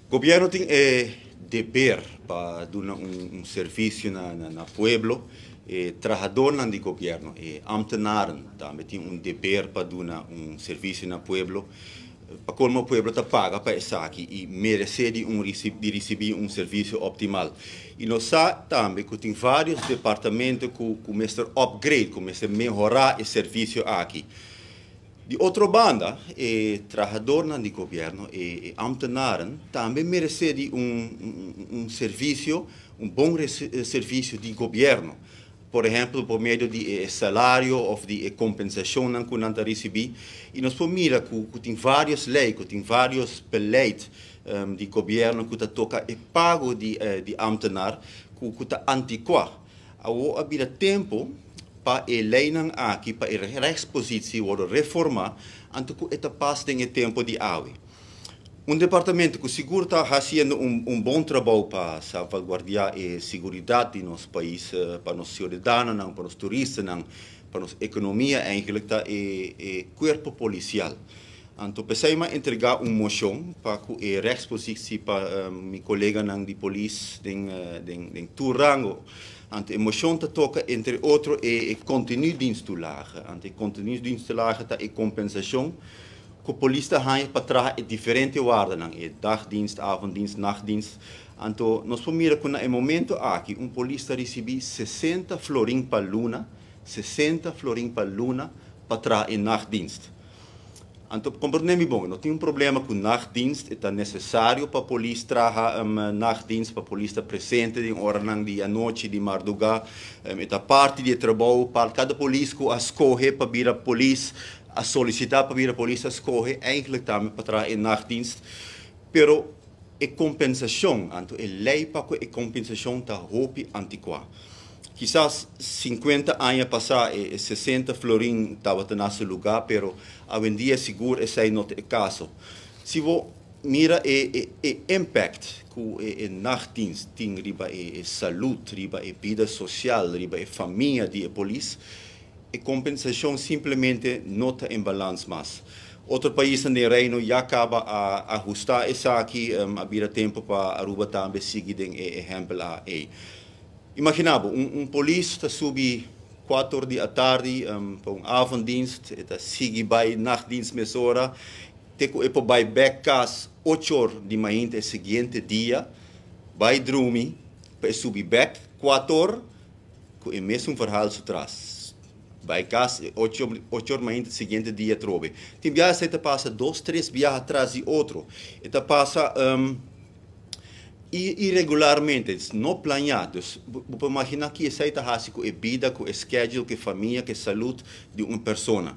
Gobierno tin e deber pa duna un servicio na pueblo. E trahadornan di gobierno, e ambtenaren, tambe tin un deber pa duna un servicio na pueblo. Pa colmo pueblo ta paga pa esaki y merece di ricibi un servicio optimal. Y nos sa tambe cu tin varios departamento cu mester upgrade, cu mester mehora e servicio aki. Di otro banda, e trahadornan di gobierno, e ambtenaren, tambe merece di un servicio, un bon servicio di gobierno. Por ehempel, pa medio di salario of di compensacion cu nan ta ricibi. Y nos por mira cu tin varios ley, cu tin varios beleid di gobierno cu ta toca e pago di ambtenaar, cu ta anticua. Awor a bira tempo pa e leynan aki, pa e rechtspositie wordo reforma, anto cu e ta pas den e tempo di awe. Un departamento cu sigur ta haciendo un bon trabou pa salvaguardia e seguridad di nos pais, pa nos ciudadanonan, pa nos turistanan, pa nos economia eigenlijk ta e cuerpo policial. Anto pesey m'a entrega un mocion pa cu e rechtspositie pa mi coleganan di polis den tur rango. Anto e mocion ta toca entre otro e continu diensttoelage. Anto e continu diensttoelage ta e compensacion cu polis ta haya pa traha e diferente wardanan, e dagdienst, avonddienst, nachtdienst. Anto nos por mira cu na e momento aki un polis ta ricibi 60 florin pa luna, 60 florin pa luna pa traha e nachtdienst. Anto, comprende mi bon, no tin un problema cu nachtdienst, ta necesario pa polis traha nachtdienst, pa polis ta presente den oranan di anochi, di marduga, ta parti di trabou, pa cada polis cu a scoge pa bira polis, a solicita pa bira polis a scoge, eigenlijk tambe pa traha e nachtdienst. Pero e compensacion, anto e ley pa cu e compensacion ta hopi anticua. Kisas 50 aña pasa e 60 florin tabata na su lugar, pero awendia sigur esey no ta e caso. Si bo mira e impact cu e nachtdienst tin riba e salud, riba e bida social, riba e famia di e polis, e compensacion simplemente no ta in balans mas. Otro paisnan den Reino ya caba a ahusta esaki, a bira tempo pa Aruba tambe sigui den e ehempel ey. Imagina bo, un polis ta subi 4 di atardi pa un avonddienst, e ta sigui bay nachtdienst mesora, te cu e por bay back cas 8 or di mainta e siguiente dia, bay drumi, pa subi back 4 or, cu e mesun verhaal su tras. Bay cas 8 or mainta siguiente dia trobe. Tin biaha ta pasa dos, tres biaha tras di otro. E ta pasa irregularmente, no planea. Dus bo por imagina cu esey ta haci cu e bida, cu e schedule, cu e famia, cu e salud di un persona.